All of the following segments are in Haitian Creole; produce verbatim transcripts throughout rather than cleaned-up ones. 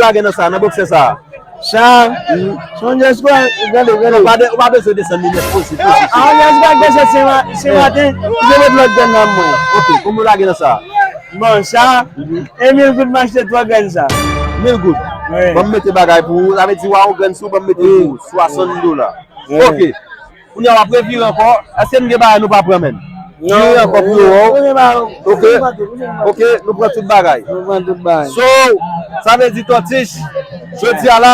lage nan sa, nan boksè sa? Sa, se yon djaz kwa, gade, gade. Ou pa de- ou pa bezwen desann li nèt, poze, poze. A, yon djaz kwa, desann se ma- se maten, je met lòt grenn nan mwen. Ok, konbyen ou lage nan sa? Bon, sa, e mil goud m achte twa grenn sa. Mil goud? Wi. Ban m mete bagay pou ou, sa vle di w a yon grenn sou, ban m mete pou ou, swasann dola. Wi. Ok. Kounye a w ap revire ankò. Èske n gen bagay nou pa pran, menn? Non. Vire ankò pou yo wè w. Ok. Ok, nou pran tout bagay. Nou pran tout bagay. So, sa vle di Tòtich, jodi a la,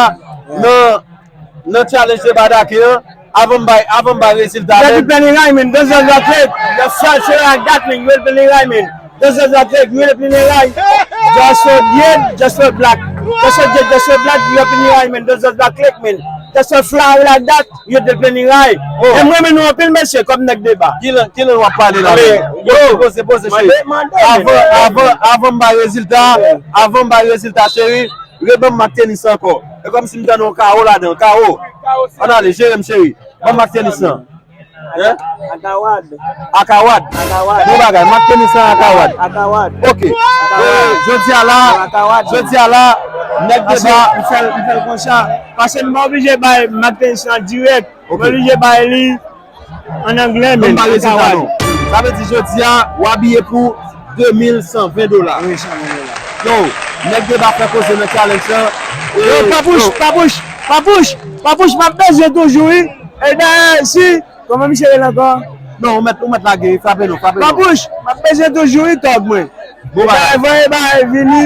nan, nan challenge de Badake an, avan m bay, avan m bay rezilta, menn. Yo di Plenn Iray, menn. Those are the trick. The search like that, man. Yo di Plenn Iray, menn. Those are the trick. Yo di Plenn Iray. Just so dead, just so black. Just so dead, just so black. Yo di Plenn Iray, menn. Those are the trick, man. Just so fly like that. Yo di Plenn Iray. Oh. E mwen, men nou anpil, mesye, kòm nèg deba. Kilè, kilè w ap pale la, menn? Yo, poze, poze, cheri. Avan, avan, avan m bay rezilta, avan m bay rezilta, cheri, reban m mak tenis ankò. E kòmsi m tande yon kawo ladan, kawo. Ann ale, jere m, cheri. Ban m mak tenis lan. Hein? Akawad. Akawad. Akawad. Bon bagay, mak tenis lan akawad. Akawad. Ok. Akawad. Eh, jodi a la, akawad. Jodi a la, nèg deba. M fè l, m fè l konsa. Paske m pa oblije bay mak tenis lan dirèk. Ok. M oblije bay li an anglè, men. Ban m ba rezilta nou. Sa vle di jodi a, w abiye pou de mil san ven dola. Wi, san ven dola. Yo, nèg deba fè koze nan challenge lan. Yo, Papouch, Papouch, Papouch, Papouch, m ap bezwen toujou, wi. E dayè, si, kòman misye rele ankò? Non, ou mèt, ou mèt lage, frape non, frape non. Papouch, m ap bezwen toujou, wi, tòg mwen. Bon bagay. Voye bagay vini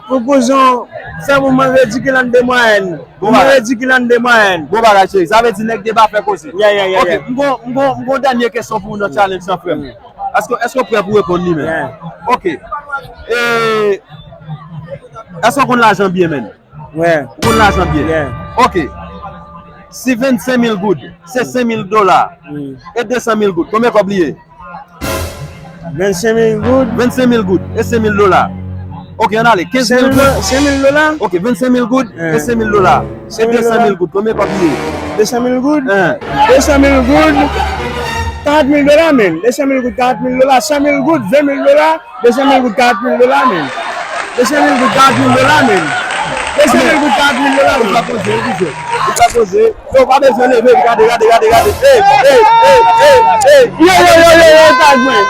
pou kouzon fè moun manje di kilande mwayèn. Bon bagay. Mwen di kilande mwayèn. Bon bagay, cheri. Sa vle di nèg deba fè koze. Yeah, yeah, yeah, yeah. Ok, m gon, m gon, m gon dènye kesyon pou ou nan challenge lan, frè m. Èske, èske w prè pou reponn li menm? Yeah. Ok. E, èske w konn lajan byen, menn? Yeah. Ou konn lajan byen? Yeah. Ok. Si vennsenk mil goud, se senk mil dola, e de san mil goud, konbyen kòb li ye? Vennsenk mil goud. Vennsenk mil goud, e senk mil dola. Ok, ann ale. Kenz mil goud. Senk mil dola. Ok, vennsenk mil goud, vennsenk mil dola. Se de san mil goud. Konbyen kòb li ye? De san mil goud. Hein. De san mil goud. Karant mil dola, men. De san mil goud, karant mil dola. San mil goud, ven mil dola. De san mil goud, karant mil dola, men. De san mil goud, karant mil dola, men. De san mil goud, karant mil dola, men. Ou ka poze, ou poze. Ou ka poze. Yo, pa bezwen leve, gade, gade, gade, gade. Ey, ey, ey, ey, ey. Yo, yo, yo, yo, yo, tag mwen.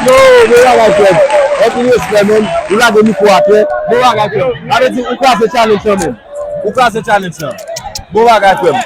Yo, bon bagay, frè m. Anpil respè, men. Ou lage mikwo atè. Bon bagay, frè m. Sa vle di, ou kraze challenge lan, men. Ou kraze challenge lan. Bon bagay, frè m.